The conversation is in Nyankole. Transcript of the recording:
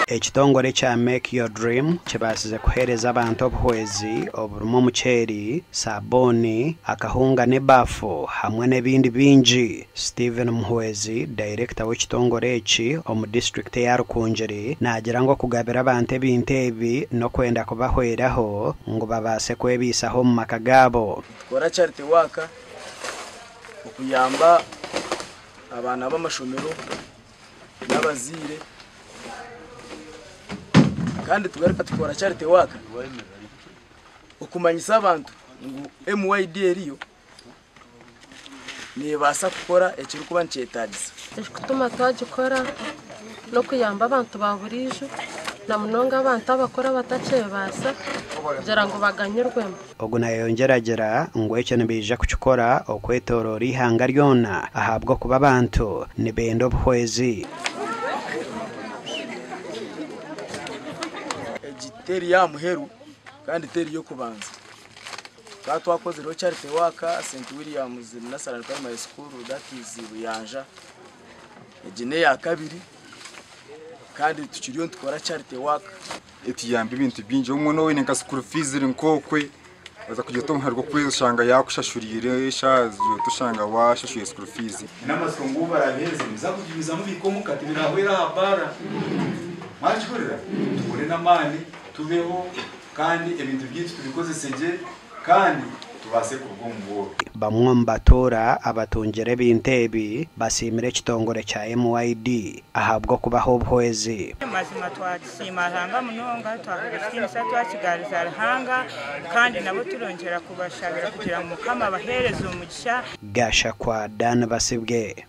Ekitongore ekya Make Your Dream kibaasize kuheereza abantu obuhwezi oburimu omuceeri, saabuuni, akahunga n'ebaafu hamwe n'ebindi bingi. Steven Muhwezi, dayirekita w'ekitongore eki omu disiturikiti eya Rukungiri naagira ngu okugabira abantu ebintu ebi n'okwenda kubahweraho ngu babaase kwebaisaho omu maka gaabo. Nitukora charity work okuyamba abaana b'amashomero n'abazaire kandi tugaruka tukora charity work okumanyisa abantu ngu MYD eriyo neebaasa kukora ekirikuba nikyetaagisa. Ekirikutuma twagikora n'okuyamba abantu ba buriijo na munonga abantu abakuru abatakyebaasa kugira ngu baganyirwemu. Ogu nayongyera agira ngu ekyo nibaija kukikora okwetoroora eihanga ryona ahabw'okuba abantu nibenda obuhwezi. Egi teri y'aha muheru kandi teri y'okubanza. Tukaba twakozireho charity work St Williams Nursery and Primary School that is Buyanja. Egi n'eyakabiri kandi tukiriyo nitukora charity work. Etuyamba ebintu bingi obumwe noba oine nka school fees eri nk'okwe oza kugira oti omuhari gw'okwezi oshanga yakushashuriire eshaaha oti oshanga washashwire school fees. Nyine amatsiko ngu obu baraabiheereze nimuza kugumizamu mubiike omuka tibiraahwera aha baara. Mwakihurira? Tukore n'amaani tubeho kandi ebintu byaitu tubikozese gye kandi tubaase kuruga omu bworo. Bamwe omu batuura abatungire ebintu ebi basiimire ekitongore kya MYD ahabw'okubaha obuhwezi. Mazima twakisiima Ruhanga munonga, twaheebwa ekitiinisa twakigaruza Ruhanga kandi nabo turongyera kubashabira kugira ngu Mukama abaheereze omugisha. Gashakwa Dan Basibwe.